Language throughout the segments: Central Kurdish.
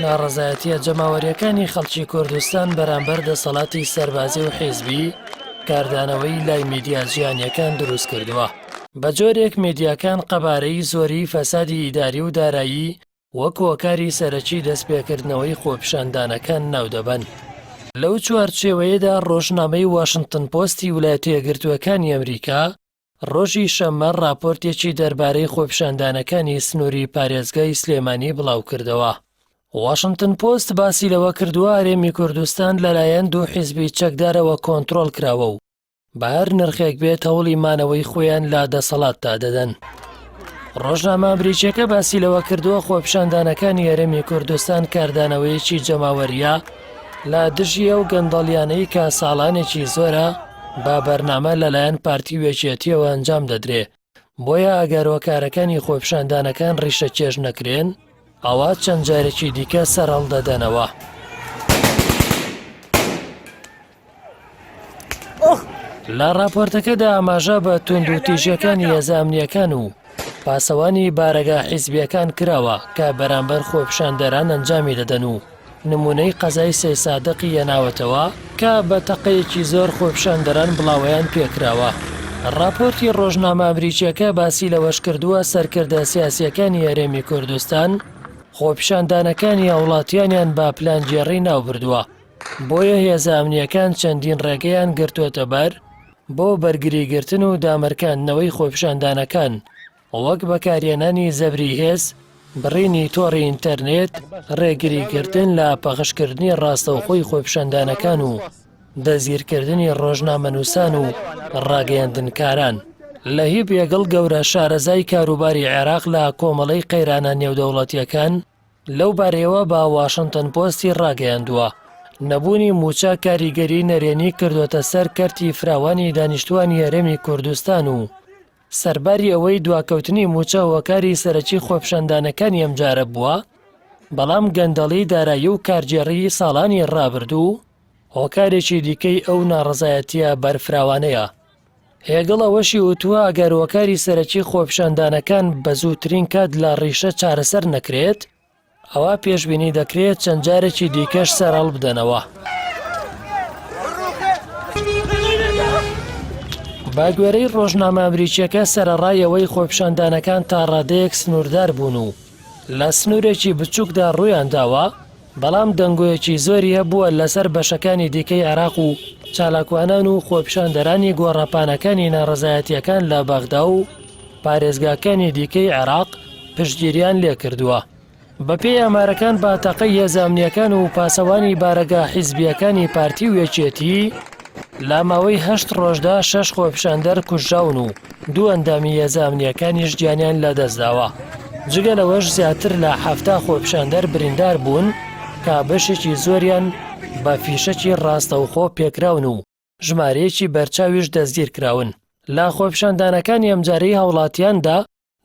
ناڕەزایەتییە جەماوەرییەکانی خەڵکی کوردستان بەرامبەر دەسەڵاتی سەربازی و حیزبی کاردانەوەی لای میدیا جیهانییەکان دروستکردووە، بە جۆرێک میدیاکان قەبارەی زۆری فەسادی ئیداری و دارایی وەک هۆکاری سەرەکی دەستپێکردنەوەی خۆپیشاندانەکان ناودەبەن. لەو چوارچێوەیەدا ڕۆژنامەی واشنتن پۆستی ولایەتە یەکگرتووەکانی ئەمریکا ڕۆژی شەممە ڕاپۆرتێکی دەربارەی خۆپیشاندانەکانی سنووری پارێزگای سلێمانی بڵاوکردەوە. واشنتن پۆست باسی لەوە کردووە هەرێمی کوردستان لەلایەن دوو حیزبی چەکدارەوە کۆنترۆڵ کراوە و بە هەر نرخێک بێت هەوڵی مانەوەی خۆیان لە دەسەڵاتدا دەدەن. ڕۆژنامە ئەمریکیەکە باسی لەوە کردووە خۆپیشاندانەکانی هەرێمی کوردستان کاردانەوەیەکی جەماوەریە لە دژی ئەو گەندەڵیانەی کە ساڵانێکی زۆرە بە بەرنامە لەلایەن پارتی و یەکێتیەوە ئەنجام دەدرێ بۆیە ئەگەر هۆکارەکانی خۆپیشاندانەکان ڕیشەکێش نەکرێن ئەوا چەند جارێکی دیکە سەرهەڵدەدەنەوە. لە ڕاپۆرتەکەدا ئاماژە بە توندوتیژیەکانی هێزە ئەمنییەکان و پاسەوانی بارەگا حیزبییەکان کراوە کە بەرامبەر خۆپیشاندەران ئەنجامی دەدەن و نمونەی قەزای سەیسادقی هێناوەتەوە کە بە تەقەیەکی زۆر خۆپیشاندەران بڵاوەیان پێکراوە. ڕاپۆرتی ڕۆژنامە ئەمریکییەکە باسی لەوەشکردووە، سەرکردە سیاسییەکانی هەرێمی کوردستان خۆپیشاندانەکانی هاوڵاتیانیان بە پلانگێڕی ناوبردووە، بۆیە هێزە ئەمنییەکان چەندین ڕێگەیان گرتووەتەبەر بۆ بەرگریگرتن و دامرکاندنەوەی خۆپیشاندانەکان، وەک بەکارهێنانی زەبری هێز، بڕینی تۆڕی ئینتەرنێت، ڕێگریکردن لە پەخشکردنی ڕاستەوخۆی خۆپیشاندانەکان و دەستگیرکردنی ڕۆژنامەنووسان و ڕاگەیاندنکاران. لەهیب ئێگڵ گەورە شارەزای کاروباری عێراق لە کۆمەڵەی قەیرانە نێودەوڵەتییەکان لەو بارەیەوە بە واشنتن پۆستی ڕاگەیاندووە، نەبوونی مووچە کاریگەری نەرێنی کردۆتە سەر کەرتی فراوانی دانیشتووانی هەرێمی کوردستان و سەرباری ئەوەی دواکەوتنی مووچە هۆکاری سەرەکی خۆپیشاندانەکانی ئەمجارە بووە، بەڵام گەندەڵی دارایی و کارگێڕیی ساڵانی ڕابردوو هۆکارێکی دیکەی ئەو ناڕەزایەتییە بەرفراوانەیە. هێگڵ ئەوەشی وتووە، ئەگەر هۆکاری سەرەکی خۆپیشاندانەکان بە زووترین کات لە ڕیشە چارەسەر نەکرێت، ئەوا پێشبینی دەکرێت چەند جارێکی دیکەش سەرهەڵبدەنەوە. بە گوێرەی ڕۆژنامە ئەمریکییەکە، سەرەڕای ئەوەی خۆپیشاندانەکان تا ڕادەیەک سنووردار بوون و لە سنوورێکی بچووکدا ڕوویانداوە، بەڵام دەنگۆیەکی زۆری هەبووە لەسەر بەشەکانی دیکەی عێراق و چالاکوانان و خۆپیشاندەرانی گۆڕەپانەکانی ناڕەزایەتییەکان لە بەغدا و پارێزگاکانی دیکەی عێراق پشتگیریان لێکردووە. بەپێی ئامارەکان بە تەقەی هێزە ئەمنییەکان و پاسەوانی بارەگا حیزبییەکانی پارتی و یەکێتی لە ماوەی هەشت ڕۆژدا شەش خۆپیشاندەر کوژراون و دوو ئەندامی هێزە ئەمنییەکانیش گیانیان لەدەستداوە. جگە لەوەش زیاتر لە 70 خۆپیشاندەر بریندار بوون کە بەشێکی زۆریان بە فیشەکی ڕاستەوخۆ پێکراون و ژمارەیەکی بەرچاویش دەستگیرکراون. لە خۆپیشاندانەکانی ئەمجارەی هاوڵاتیاندا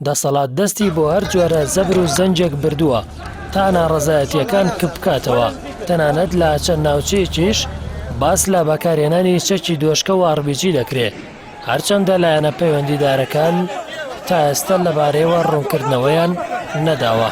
دەسەڵات دەستی بۆ هەر جۆرە زەبر و زەنگێک بردووە تا ناڕەزایەتییەکان کپ بکاتەوە، تەنانەت لە چەند ناوچەیەکیش باس لە بەکارهێنانی چەکی دۆشکە و ئاڕبیجی دەکرێ، هەرچەندە لایەنە پەیوەندیدارەکان تا ئێستا لەبارەیەوە ڕوونکردنەوەیان نەداوە.